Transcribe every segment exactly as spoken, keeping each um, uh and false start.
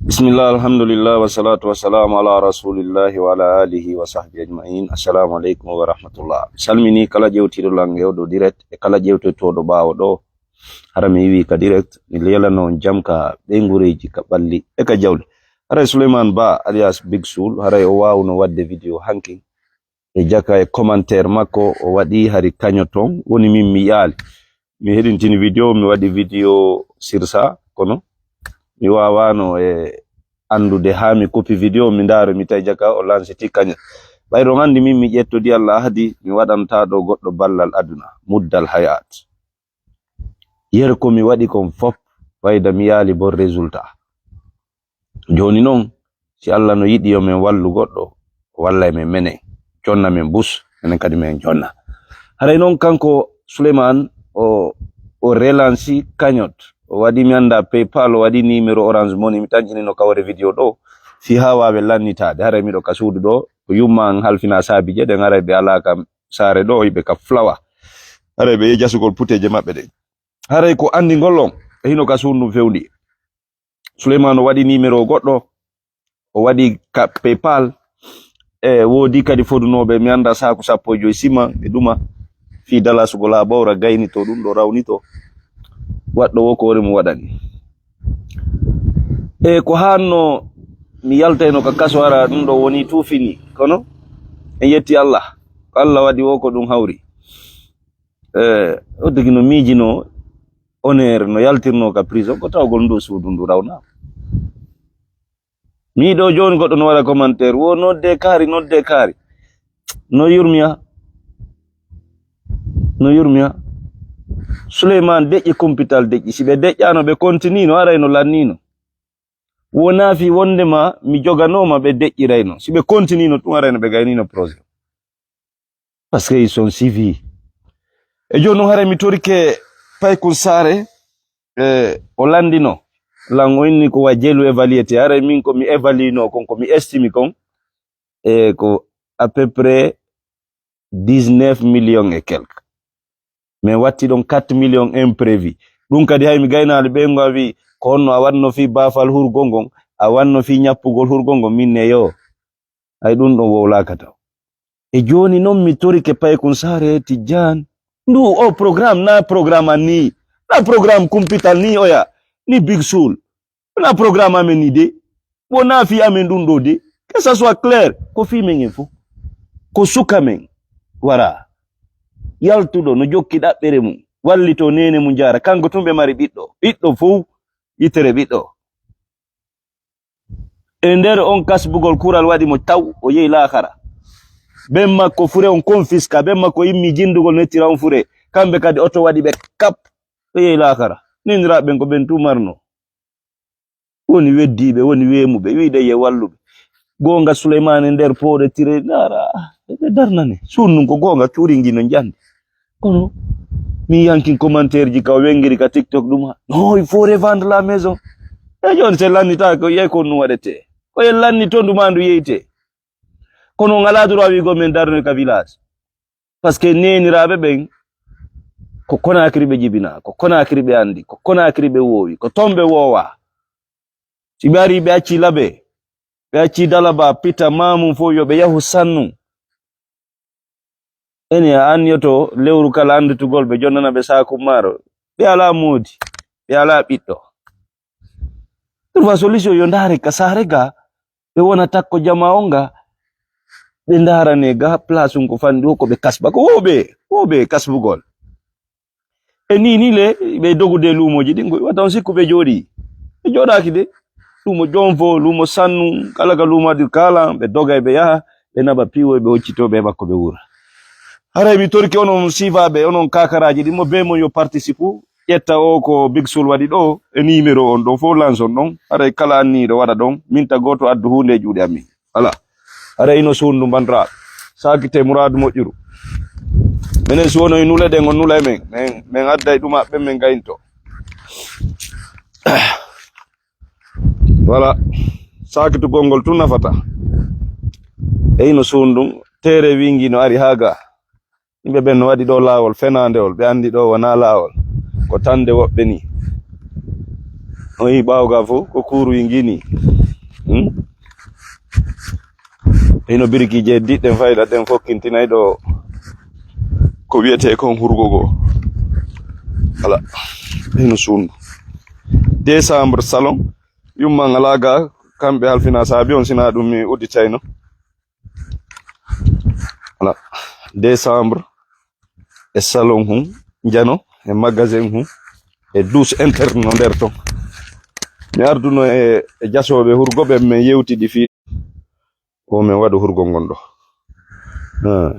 Bismillah, alhamdulillah, wassalatu wassalamu ala rasulillahi wa ala alihi wa sahbihi ajma'in. Assalamu alaikum wa rahmatullah. Salmini kala ƴewtiɗo lan e oɗo direct e kala ƴewtotoɗo ɓawo ɗo. Hara mi iwi ka direct, mi lelano on jam ka ɓeygureji, ka ɓalli e ka jawle. Haray Suleiman Ba alias Big Soul, haray o wawuno wadde video hankin. E jaka e commentaire makko o waɗi hari kaño ton woni min mi yaali. Mi heɗintini video, mi waɗi video sirsa, kono mi wawano e andude ha mi kopi video, mi ndaaro mi tawi jaka o lansiti kaño. Ɓayri on andi min mi ƴettodi Allah ahdi, mi waɗanta ɗo goɗɗo ballal aduna, muddal hayat. Yer ko mi waɗi kon fop, fayda mi yaali bon résultat. Joni non, si Allah no yiɗi yo men wallu goɗɗo, o wallay men menen, jonna men bus, menen kadi men jonna. Haray non kanko Souleymane o, o relansi cagnotte, o waɗi mi anda PayPal, o waɗi numéro Orange Money, mi tañƴinino kawre video ɗo, fi ha wawe lannitade. Haray miɗo ka suudu ɗo, ko yumma an halfina saabi je ɗen, haray ɓe ala ka saare ɗo, yiɓe ka flawa. Haray ɓe yehi jasugol puteje maɓɓe ɗen. Haray ko andi ngol on, e hino ka suudu ndun fewndi. Souleymane o waɗi numéro goɗɗo, o waɗi ka PayPal, e woodi kadi fodunooɓe, mi annda saaku sappo e joyi sima e ɗuma, fii dalasugol haa ɓawra gaynito ɗum ɗo rawnito, waɗɗo wo ko hoore mum waɗani. E ko haanno mi yaltayno ka kaso, hara ɗum ɗo woni tuufini, kono en yetti Allah, ko Allah waɗi wo ko ɗum hawri. E o tigi no miijino honneur no yaltirno ka prison, ko tawgol ndu suudu ndu rawnaama. Mi ɗo jooni goɗɗo no waɗa commentaire, wo nodde kaari, nodde kaari. No yurmiya. No yurmiya. Souleymane deƴƴi kumpital deƴƴi. Si ɓe deƴƴano, ɓe continue no, haray no lannino. Wona fi wondema mi joganoma ɓe deƴƴirayno. Si ɓe continue no, tun haray no ɓe gaynino projet. Parce que ils sont suivis. E jooni non, haray mi torike Paykun Saare, e o landino lan, o inni ko wa jelu évalué te. Haray min ko mi évalué no kon, ko mi estimi kon, e ko à peu près dix-neuf millions et quelques. Mais watti ɗon quatre millions imprévu. Ɗum kadi hay mi gaynaali ɓe ngo a wi ko honno a wanno fii baafal hurgol ngon, a wanno fii ñappugol hurgol ngon, min ne yo. Hay ɗum ɗon wowlaaka taw. E jooni non mi torike Paykun Saare Tijjaan. Ndu o programme na programme an ni. Na programme kumpital ni oya. Ni Big Soul. Na programme amen ni de. Wona fii amen ɗum ɗo de. Que ça soit clair. Ko fii men en fof. Ko suka men. Wara. Yaltuɗo no jokki ɗaɓɓere mum. Wallito neene mum jaara. Kanko tun ɓe mari ɓiɗɗo. Ɓiɗɗo fof. Yitere ɓiɗɗo. E nder on kasbugol kural waɗi mo taw, o yehi laakara. Ben makko fure on confisque, ben makko immi jindugol nettira on fure. Kamɓe kadi oto waɗi ɓe kap, ɓe yehi laakara. Nindiraaɓe ɓen ko ɓen tu marno. Woni weddiiɓe, woni weemuɓe, wiide ye walluɓe. Goonga Souleymane e nder pooɗe tire, ndaara, ɓe darnane. Suudu ndun ko goonga, cuuringi no njandi. Kono, mi yankin commentaire ji ka o wengiri ka TikTok ɗum ha. Non, il faut revendre la maison. E jooni se lannitaake, ko yehi ko ɗum waɗete. Ko e lanni to ndu ma ndu yeyte. Kono on alaa droit wiigo men darnoy ka village. Parce que neeniraaɓe ɓen, ko Conakry ɓe jibinaa, ko Conakry ɓe anndi, ko Conakry ɓe woowi, ko ton ɓe woowaa. Si ɓe arii ɓe accii Labe, ɓe accii Dalaba, Pita, Mamum fof yo ɓe yahu Sannu. Ene a anniyoto lewru kala annditugol ɓe, jonnana ɓe saaku maaro. Ɓe alaa moodi, ɓe alaa ɓiɗɗo. Ɗum fa solution yo ndaare ka saare ga, ɓe wona takko jama on ga, ɓe ndaarane ga place un ko fanɗi o, ko ɓe kasba. Ko wooɓe, wooɓe kasbugol. E ni, ni le, ɓe dogude luumooji ɗin, ko wata on sikku ɓe jooɗii. Ɓe jooɗaaki de. Luumo Jonfo, luumo Sannu, kala ka luumo adi kala, ɓe dogay, ɓe yaha, ɓe naɓa piiwoy, ɓe hoccito, ɓe heɓa ko ɓe wuura. Haray mi torki onon siifaaɓe, onon kakaraaji ɗin, mo bee mon yo participe, ƴetta o ko Big Soul waɗi ɗo, e numéro on ɗo, fof lance on ɗon. Haray kala anniiɗo waɗa ɗon, min ta gooto addu huunde e juuɗe amin. Ala. Haray ino suundu bandiraaɓe. Saakite muraadu moƴƴuru. Minen si wono e nule ɗen, on nula e men. Men, men adday ɗum haɓɓe, men gaynto. Voilà. Saakitugol ngol tun nafata. E ino suundu, teere wingi no ari haa ga. Yimɓe ɓen no waɗi ɗo laawol fenaandewol, ɓe anndi ɗo wonaa laawol, ko tande woɓɓe nii. On yii ɓaawo ga fof, ko kuuruyi ngii nii. Hmm? Hino biriki je diɗɗen fayda ɗen fokkintinay ɗo ko wiyetee kon hurgo goo. Ala, hino suundu. Décembre salon, yumma ngala ga, kamɓe halfina saabi on sina ɗum mi udditayno. Ala, décembre, e salon hun, jano, e magasin hun, e douche interne no nder ton. Mi arduno e, e jasooɓe hurgo ɓe men yewtidi fii ko men waɗu hurgo ngon ɗo. Ah.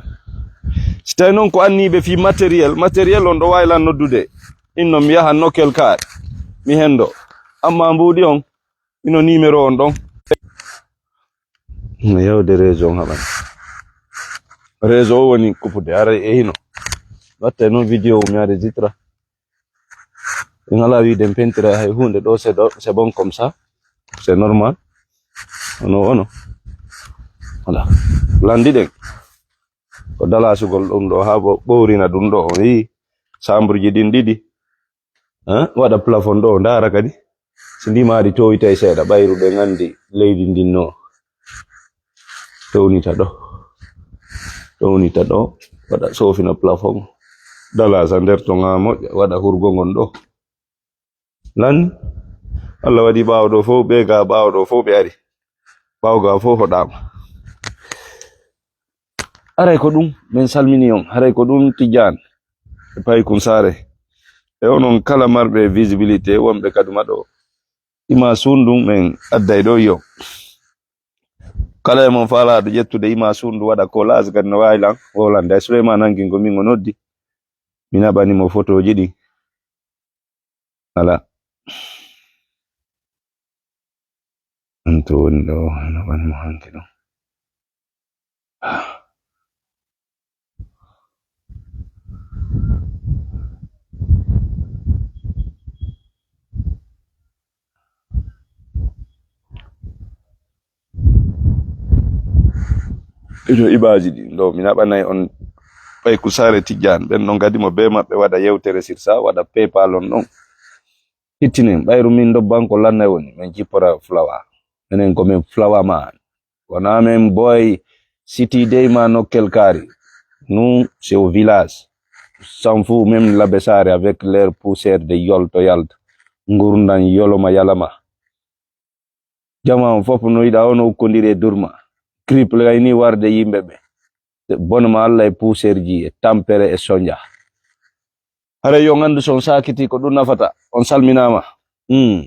Si tawi noon ko anniiɓe fii matériel, matériel on ɗo waawi lan noddude. Inno mi yaha nokkel kaari, mi hendo. Amma mbuuɗi on, ino numéro on ɗon. No yawde réseau on haɓan. Réseau o woni kupude, ara e hino. Watte noon vidéo mi enregistra. En alaa wiide en pentira hay huunde ɗo, c'est do-, c'est bon comme ça. C'est normal. Ono, ono. Voilà. Landiɗen. Ko dalasugol ɗum ɗo haa bo-, ɓowrina ɗum ɗo. On yii chambre ji ɗin ɗiɗi. Hein? Waɗa plafond ɗo, ndaara kadi. Si ndi maari towitay seeɗa, ɓayru ɓe nganndi leydi ndin no. Townita ɗo. Townita ɗo, waɗa soofina plafond. Dalasa nder to ŋaa moƴƴa, waɗa hurgo ngon ɗo. Lan, Allah waɗi ɓaawo ɗo fof, ɓe ga ɓaawo ɗo fof ɓe ari. Ɓaawo ga fof hoɗaama. Haray ko ɗum, min salmini on. Haray ko ɗum Tijjaan e Paykun Saare. E onon kala marɓe visibilité, wonɓe kaduma ɗo. Ima suundu men adday ɗo yo. Kala e mon faalaaɗo ƴettude ima suundu waɗa collage kadi no waawi lan, wowlande. Ay Souleymane hankin ko min o noddi. Mi naɓani mo fotooji ɗi. Ala. Ɗum to woni ɗo, naɓani mo hanki ɗo. Ino imaaji ɗin ɗo, mi naɓanay on Paykun Saare Tijjaan. Ɓen ɗon kadi mo bee maɓɓe waɗa yewtere sirsa, waɗa PayPal on ɗon. Hittinen, ɓayru min ndobban ko lannay woni, min jippora fulawa. Minen ko min fulawa man. Wona min boy city dey ma nokkel kaari. Nous, c'est au village. S'en fout, même l'abbé Sarr avec leur poussière de yolto yalta. Ngurndan yoloma yalama. Jama on fof no yiɗa ono ukkondiri e durma. Cripple ay ni warde yimɓe ɓe. Bonma Allah e poussière ji e tampere e sonja. Haray yo nganndu so on saakiti ko ɗum nafata. On salminaama. Hmm.